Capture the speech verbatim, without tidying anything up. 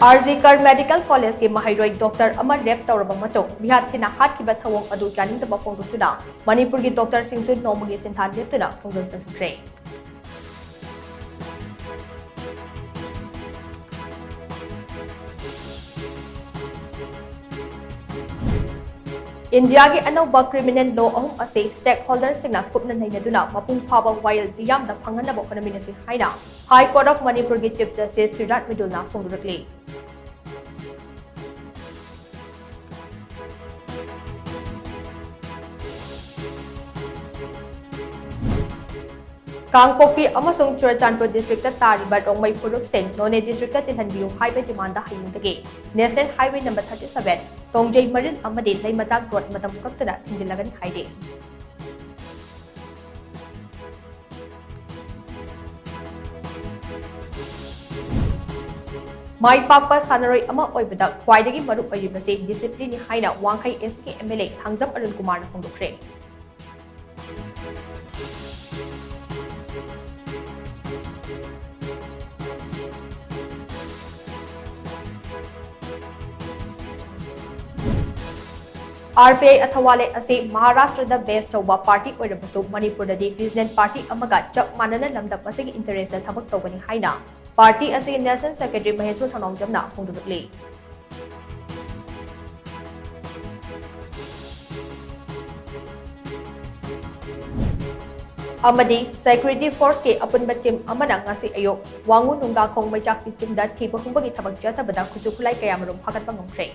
R G ꯀꯔ medical ꯀꯣꯂꯦꯖꯀꯤ ꯃꯍꯩꯔꯣꯏ ꯗꯣꯛꯇꯔ ꯑꯃ ꯔꯦꯞ ꯇꯧꯔꯕ ꯃꯇꯨꯡ ꯃꯤꯍꯥꯠ ꯊꯤꯅ ꯍꯥꯠꯈꯤꯕ ꯊꯧꯑꯣꯡ ꯑꯗꯨ ꯌꯥꯅꯤꯡꯗꯕ ꯐꯣꯡꯗꯣꯛꯇꯨꯅ ꯃꯅꯤꯄꯨꯔꯒꯤ ꯗꯣꯛꯇꯔꯁꯤꯡꯁꯨ ꯅꯣꯡꯃꯒꯤ ꯁꯤꯟꯊꯥ ꯂꯦꯞꯇꯨꯅ ꯈꯣꯡꯖꯪ ꯆꯪꯁꯤꯟꯈ꯭ꯔꯦ꯫ ꯏꯟꯗꯤꯌꯥꯒꯤ ꯑꯅꯧꯕ ꯀ꯭ꯔꯤꯃꯤꯅꯦꯜ ꯂꯣ ꯑꯍꯨꯝ ꯑꯁꯤ ꯁ꯭ꯇꯦꯛꯍꯣꯜꯗꯔꯁꯤꯡꯅ ꯀꯨꯞꯅ ꯅꯩꯅꯗꯨꯅ ꯃꯄꯨꯡ ꯐꯥꯕ ꯋꯥꯌꯦꯜ ꯃꯤꯌꯥꯝꯗ ꯐꯪꯍꯟꯅꯕ ꯍꯣꯠꯅꯃꯤꯟꯅꯁꯤ ꯍꯥꯏꯅ ꯍꯥꯏ ꯀꯣꯔꯠ ꯑꯣꯐ ꯃꯅꯤꯄꯨꯔꯒꯤ ꯆꯤꯐ ꯖꯁꯇꯤꯁ ꯁ꯭ꯔꯤꯅꯥꯊ ꯃꯤꯗꯨꯜꯅ ꯐꯣꯡꯗꯣꯔꯛꯂꯤ꯫ ꯀꯥꯡꯄꯣꯛꯄꯤ ꯑꯃꯁꯨꯡ ꯆꯨꯔꯆꯥꯟꯄꯨꯔ ꯗꯤꯁꯇ꯭ꯔꯤꯛꯇ ꯇꯥꯔꯤꯕ ꯔꯣꯡꯃꯩ ꯐꯨꯔꯨꯞꯁꯤꯡ ꯅꯣꯅꯦ ꯗꯤꯁꯇ꯭ꯔꯤꯛꯇ ꯇꯤꯜꯍꯟꯕꯤꯌꯨ ꯍꯥꯏꯕ ꯗꯤꯃꯥꯟꯗ ꯍꯌꯦꯡꯗꯒꯤ national highway number thirty seven, Tongjei Maril ꯑꯃꯗꯤ ꯂꯩꯃꯇꯥꯛ ꯔꯣꯗ ꯃꯇꯝ ꯀꯛꯇꯅ ꯊꯤꯡꯖꯤꯜꯂꯒꯅꯤ ꯍꯥꯏꯔꯤ꯫ ꯃꯥꯏ ꯄꯥꯛꯄ ꯁꯥꯟꯅꯔꯣꯏ ꯑꯃ ꯑꯣꯏꯕꯗ ꯈ꯭ꯋꯥꯏꯗꯒꯤ ꯃꯔꯨ ꯑꯣꯏꯔꯤꯕꯁꯤ ꯗꯤꯁꯤꯄ꯭ꯂꯤꯟꯅꯤ ꯍꯥꯏꯅ ꯋꯥꯡꯈꯩ ꯑꯦꯁ ꯀꯦ M L A Thangjam Arun ꯀꯨꯃꯥꯔꯅ ꯐꯣꯡꯗꯣꯛꯈ꯭ꯔꯦ꯫ ꯑꯥꯔ ꯄꯤ ꯑꯥꯏ ꯑꯊꯋꯥꯂꯦ ꯑꯁꯤ ꯃꯍꯥꯔꯥꯁꯇ꯭ꯔꯗ ꯕꯦꯁ ꯇꯧꯕ ꯄꯥꯔꯇꯤ ꯑꯣꯏꯔꯕꯁꯨ ꯃꯅꯤꯄꯨꯔꯗꯗꯤ ꯔꯤꯖꯅꯦꯜ ꯄꯥꯔꯇꯤ ꯑꯃꯒ ꯆꯞ ꯃꯥꯟꯅꯅ ꯂꯝꯗꯝ ꯑꯁꯤꯒꯤ ꯏꯟꯇꯔꯦꯁꯇ ꯊꯕꯛ ꯇꯧꯒꯅꯤ ꯍꯥꯏꯅ ꯄꯥꯔꯇꯤ ꯑꯁꯤꯒꯤ ꯅꯦꯁꯅꯦꯜ ꯁꯦꯀ꯭ꯔꯦꯇꯔꯤ ꯃꯍꯦꯁ꯭ꯋꯔ ꯊꯧꯅꯥꯎꯖꯝꯅ ꯐꯣꯡꯗꯣꯛꯂꯤ꯫ ꯑꯃꯗꯤ ꯁꯦꯀ꯭ꯌꯨꯔꯤꯇꯤ ꯐꯣꯔꯁꯀꯤ ꯑꯄꯨꯟꯕ ꯇꯤꯝ ꯑꯃꯅ ꯉꯁꯤ ꯑꯌꯨꯛ ꯋꯥꯉꯨ ꯅꯨꯡꯗꯥꯈꯣꯡ ꯃꯩꯆꯥꯛꯄꯤ ꯆꯤꯡꯗ ꯊꯤꯕ ꯍꯨꯝꯕꯒꯤ ꯊꯕꯛ ꯆꯠꯊꯕꯗ ꯈꯨꯠꯁꯨ ꯈꯨꯠꯂꯥꯏ ꯀꯌꯥꯃꯔꯨꯝ ꯐꯥꯒꯠꯄ ꯉꯝꯈ꯭ꯔꯦ꯫